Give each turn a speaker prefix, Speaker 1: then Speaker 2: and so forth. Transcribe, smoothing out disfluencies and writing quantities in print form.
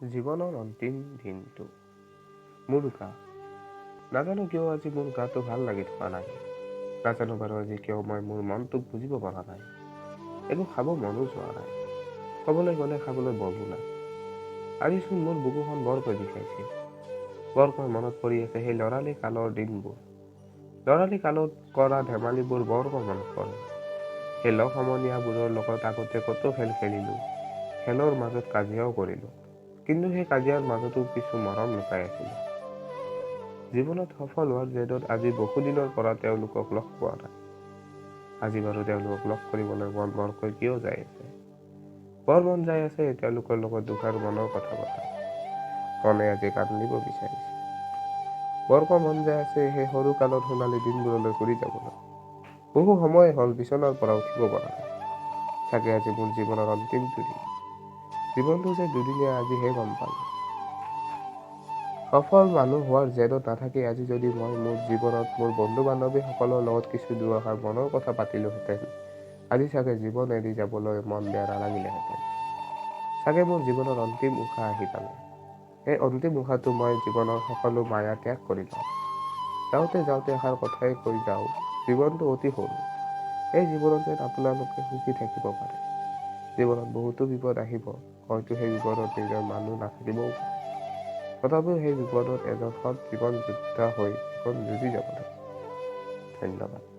Speaker 1: জীৱনৰ অন্তিম দিনটো। মোৰ গা, নাজানো কিয় আজি মোৰ গাটো ভাল লাগি থকা নাই। নাজানো বাৰু আজি কিয় মই মোৰ মনটোক বুজিব পৰা নাই। একো খাব মনো যোৱা নাই, ক'বলৈ গ'লে খাবলৈ বলো নাই। আজিচোন মোৰ বুকুখন বৰকৈ বিষাইছে। বৰকৈ মনত পৰি আছে সেই ল'ৰালি কালৰ দিনবোৰ। ল'ৰালি কালত কৰা ধেমালিবোৰ বৰকৈ মনত পৰে। সেই লগ সমনীয়াবোৰৰ লগত আগতে কত খেল খেলিলোঁ, খেলৰ মাজত কাজিয়াও কৰিলোঁ, কিন্তু সেই কাজিয়াৰ মাজতো কিছু মৰম লুকাই আছিল। জীৱনত সফল হোৱাৰ জেদত আজি বহুদিনৰ পৰা তেওঁলোকক লগ পোৱা নাই। আজি বাৰু তেওঁলোকক লগ কৰিবলৈ মন বৰকৈ কিয় যাই আছে? বৰ মন যাই আছে তেওঁলোকৰ লগত দুষাৰ মনৰ কথা পতা। মনে আজি কান্দিব বিচাৰিছে। বৰকৈ মন যাই আছে সেই সৰু কালত সোণালী দিনবোৰলৈ ঘূৰি যাবলৈ। বহু সময় হ'ল বিচনাৰ পৰা উঠিব পৰা নাই। চাগে আজি মোৰ জীৱনৰ অন্তিমটো দিন। জীৱনটো যে দুদিনীয়া, আজিহে গম পালোঁ। সফল মানুহ হোৱাৰ জেদত নাথাকি আজি যদি মই মোৰ জীৱনত মোৰ বন্ধু বান্ধৱীসকলৰ লগত কিছু দুআষাৰ মনৰ কথা পাতিলোহেঁতেন, আজি চাগে জীৱন এৰি যাবলৈ মন বেয়া নালাগিলেহেঁতেন। চাগে মোৰ জীৱনৰ অন্তিম উশাহ আহি পালে। সেই অন্তিম উশাহটো মই জীৱনৰ সকলো মায়া ত্যাগ কৰি লওঁ। যাওঁতে যাওঁতে এষাৰ কথাই কৈ যাওঁ, জীৱনটো অতি সৰু। এই জীৱনত যেন আপোনালোকে সুখী থাকিব পাৰে। জীৱনত বহুতো বিপদ আহিব, হয়তো সেই বিপদত নিজৰ মানুহ নাথাকিবও পাৰে। তথাপিও সেই বিপদত এজন সৎ জীৱন যোদ্ধা হৈ জীৱন যুঁজি যাব লাগে। ধন্যবাদ।